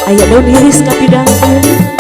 Aya daun iris kapidangkeun.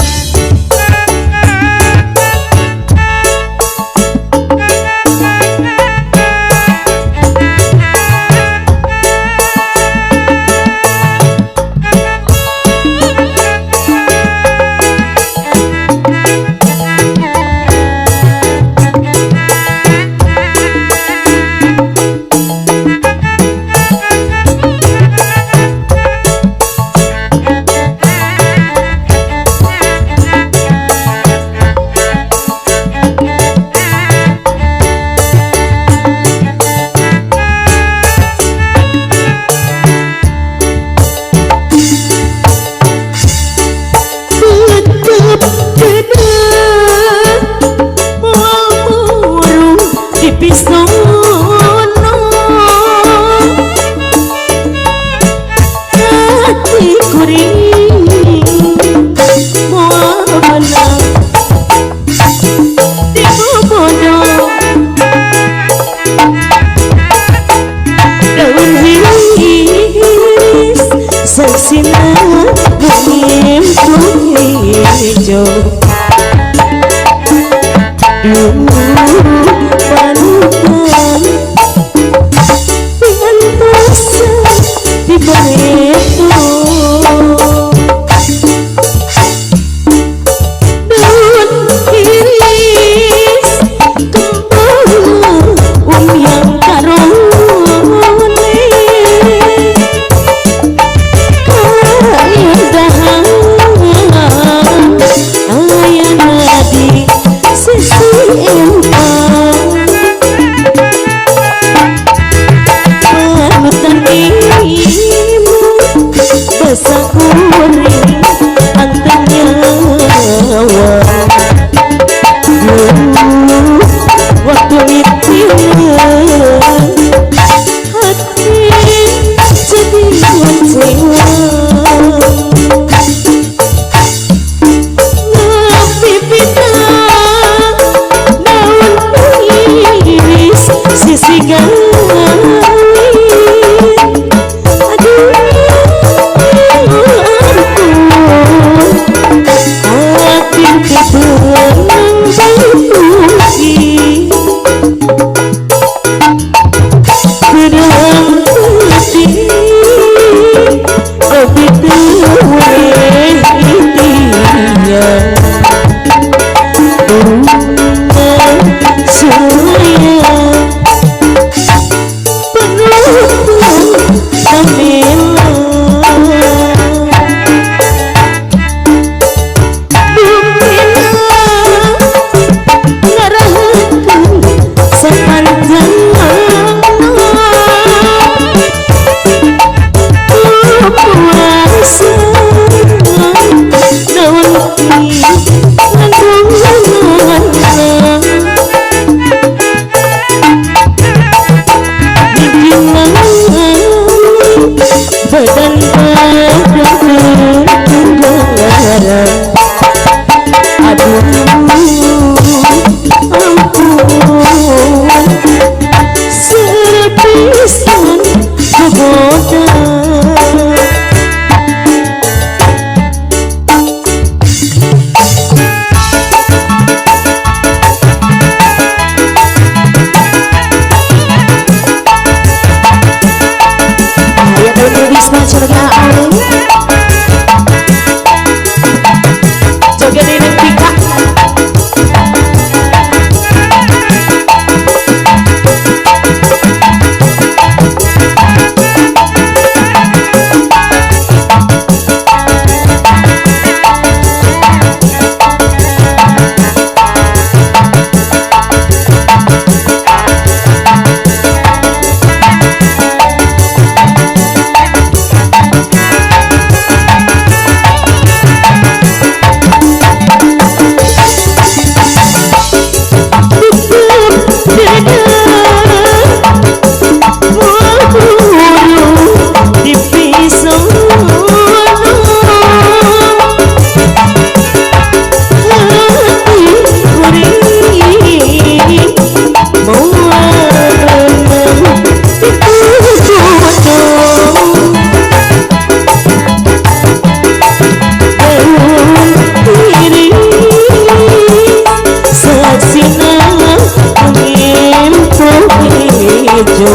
bojo.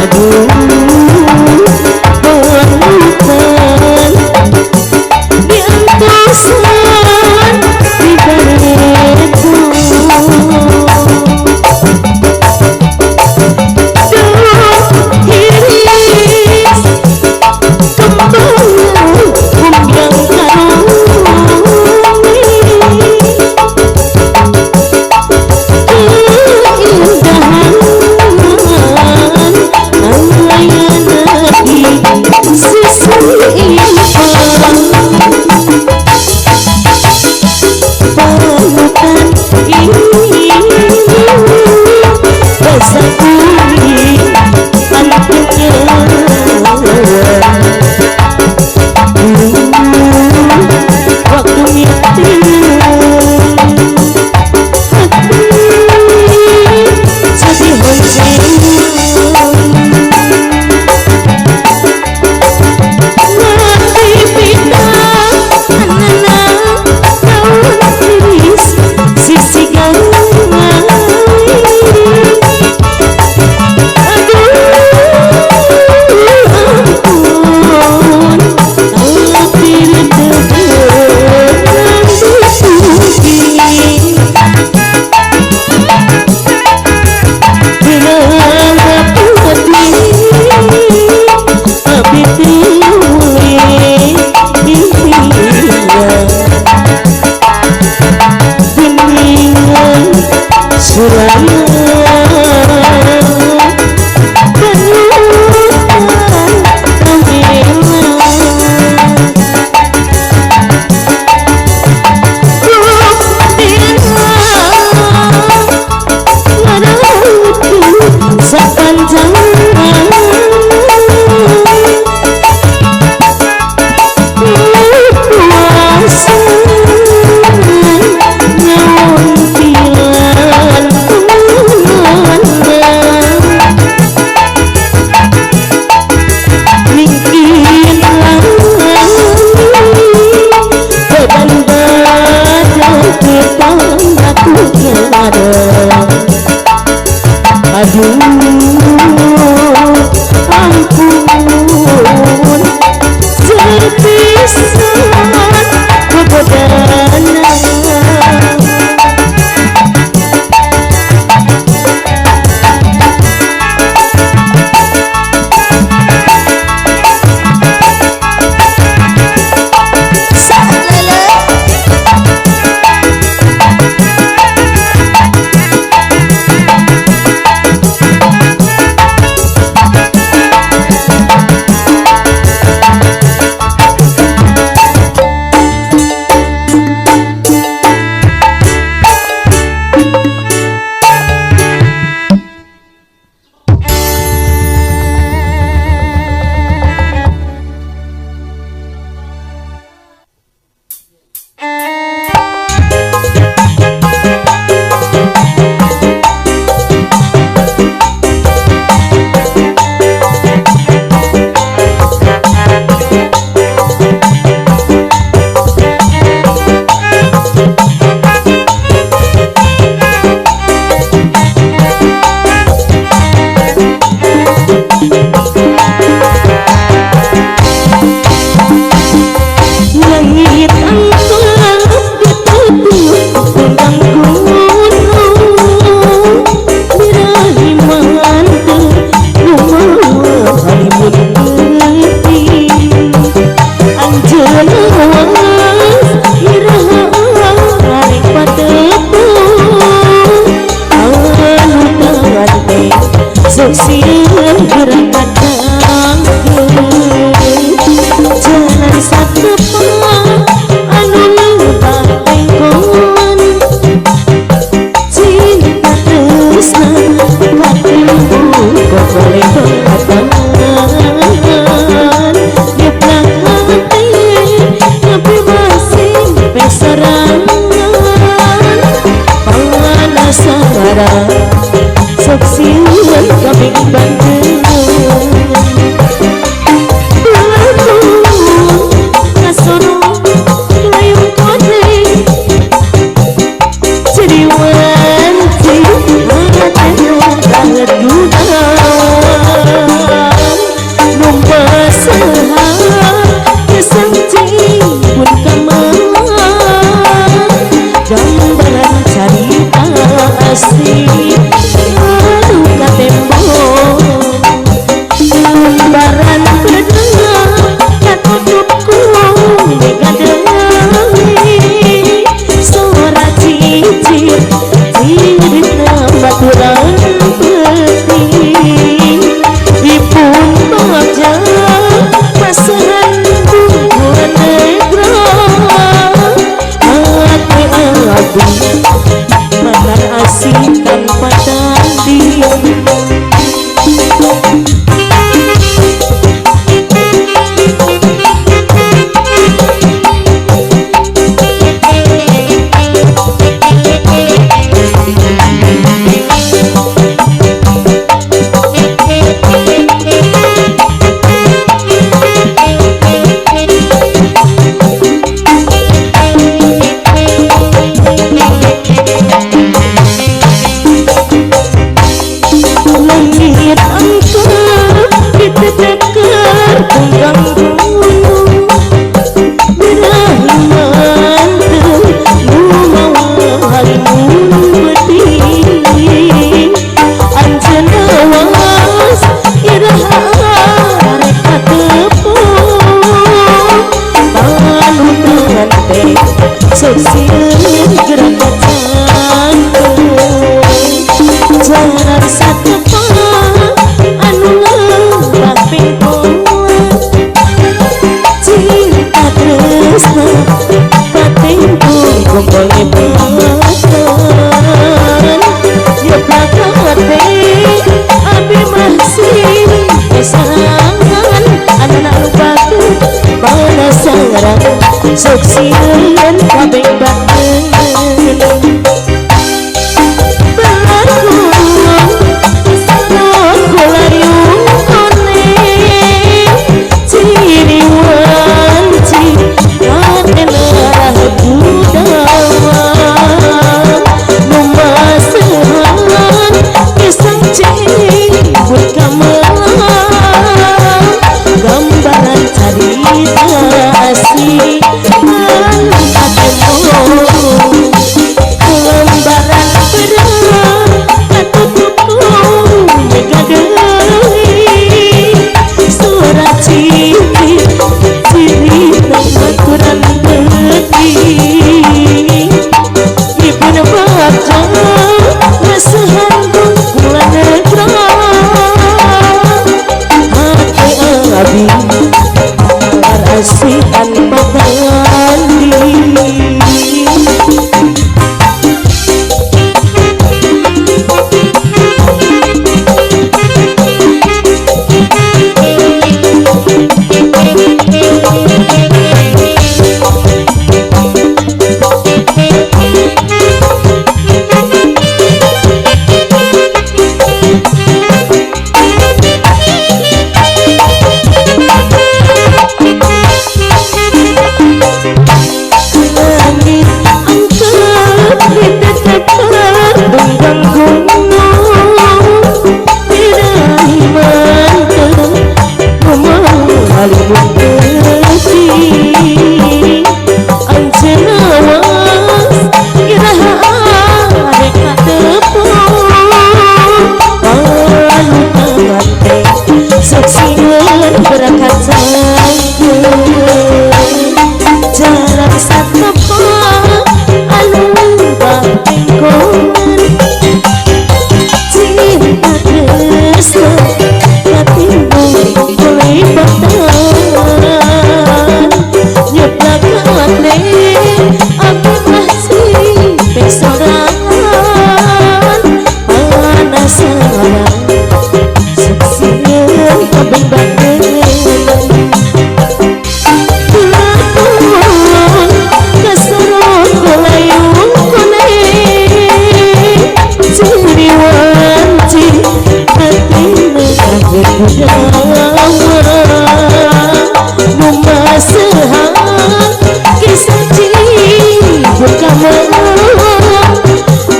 Aduh panutan diantosan di bareto. Duh hiris kembang kumbyang karuni keindahan ayana di sisi impan panutan ini basa kuning anaknya. Waktu mitin hati jadi honceng mati pita anana naon tiris sisi gawe. Aduh ampun tapi Aduh ampun serpisan kebodana. Jalan satepa anu leumpang tengkoan cinta tresna katimbu kokoleh batan nyeplak hati ngabebasin pesarangan panasaran sok sieun kabeh. Langit angker diteteker tunggang gunung berahiman teu halimun beuting anjeun awas iraha arek katepung panutan teh sok sieun gerak jantung jalan satepang anu lembah pengkolan cinta tresna katembung gombole batan nyeplak hate abi masih pesangan anak lupakeun penasaran sok sieun kabeh bateun gambaran carita asli anu katembong lembaran berang katutup mega deui suara ciri cirita baturan beuting dipun baca ngesehan kula netra hati abi arasi tanpa tanding. Langit angker diteteker tunggang gunung birahiman teu kumaha halimun beuting anjeun awas iraha arek katepung panutan teh sok sieun berangkat cangkeun jalan satepang anu lembah pengkolan cinta tresna katimbung kelibatan nyeplak hate abi masih pesorangan penasaran sok sieun kabeh bateun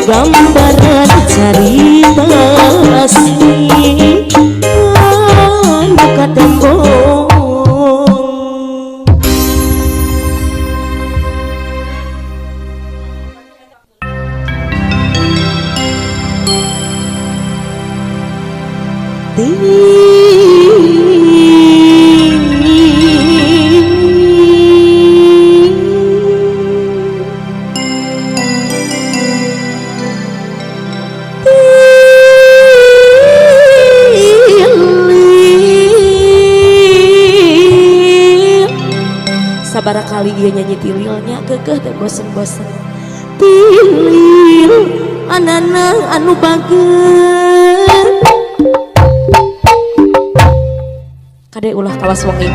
gambaran carita asli anu katembong. Sabara kali ia nyanyi tililnya kekeh teh bosen-bosen tilil anana anu bager kade ulah kawas wengi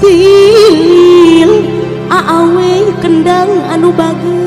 tilil aawe kendang anu bager.